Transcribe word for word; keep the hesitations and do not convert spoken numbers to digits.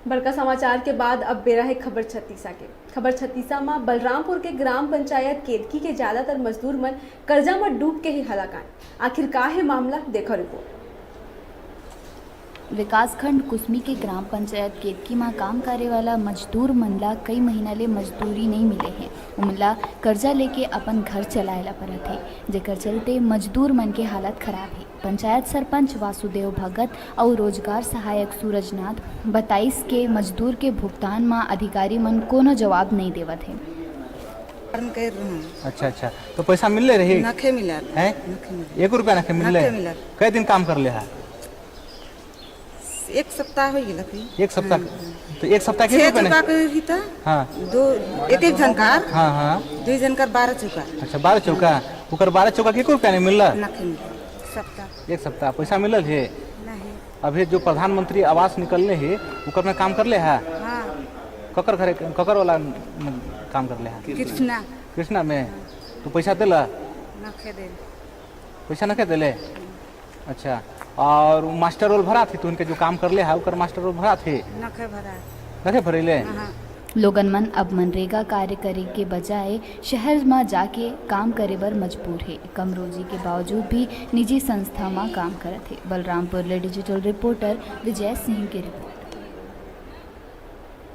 बड़का समाचार के बाद अब बेरा हे खबर छत्तीसा के। खबर छत्तीसा म बलरामपुर के ग्राम पंचायत केतकी के ज्यादातर मजदूर मन कर्जा म डूब के हे हलाकान। आखिर का हे मामला, देखा रिपोर्ट। विकासखंड कुसमी के ग्राम पंचायत केतकी म काम करे वाला मजदूर मन ला कई महीना ले मजदूरी नइ मिले हे। उमन ला कर्जा लेके अपन घर चलाए ला परत हे, जेकर चलते मजदूर मन के हालत खराब हे। पंचायत सरपंच वासुदेव भगत अउ रोजगार सहायक सूरजनाथ बताइस के मजदूर के भुगतान म अधिकारी मन कोनो जवाब नइ देवत हे। फॉर्म कर रहूं। अच्छा, अच्छा, तो पैसा मिलले रही? नखे मिलल। हैं? नखे मिलल। एक रुपया नखे मिलले? नखे मिलल। कई दिन काम कर ले हा? एक सप्ताह हो गेल अभी। एक सप्ताह? हाँ, हाँ। तो एक सप्ताह के छह रुपया चौका नहीं? के रही था। हाँ। दो, एक एक झनकार। हाँ, हाँ। दो झनकार बारह चौका। अच्छा, बारह चौका। ओकर बारह चौका के एको रुपया नहीं मिलल? नखे मिलल। सप्ताह। एक सप्ताह पैसा मिलल हे? नहीं। अभी जो प्रधानमंत्री आवास निकलने हे, ओकर में काम कर ले हा? हाँ। ककर घरे, ककर वाला में काम कर ले हा? कृष्णा। कृष्णा में? तो पैसा देला? नखे दे। पैसा नखे देले? अच्छा, और मास्टर रोल भरा थे, तो उनके जो काम कर ले हा, ओकर मास्टर रोल भरा थे? नखे भरा। नखे भरेले? हाँ। लोगन मन अब मनरेगा कार्य करे के बजाय शहर म जाके काम करे बर मजबूर हे। कम रोजी के बावजूद भी निजी संस्था म काम करत हे। बलरामपुर ले डिजिटल रिपोर्टर विजय सिंह की रिपोर्ट।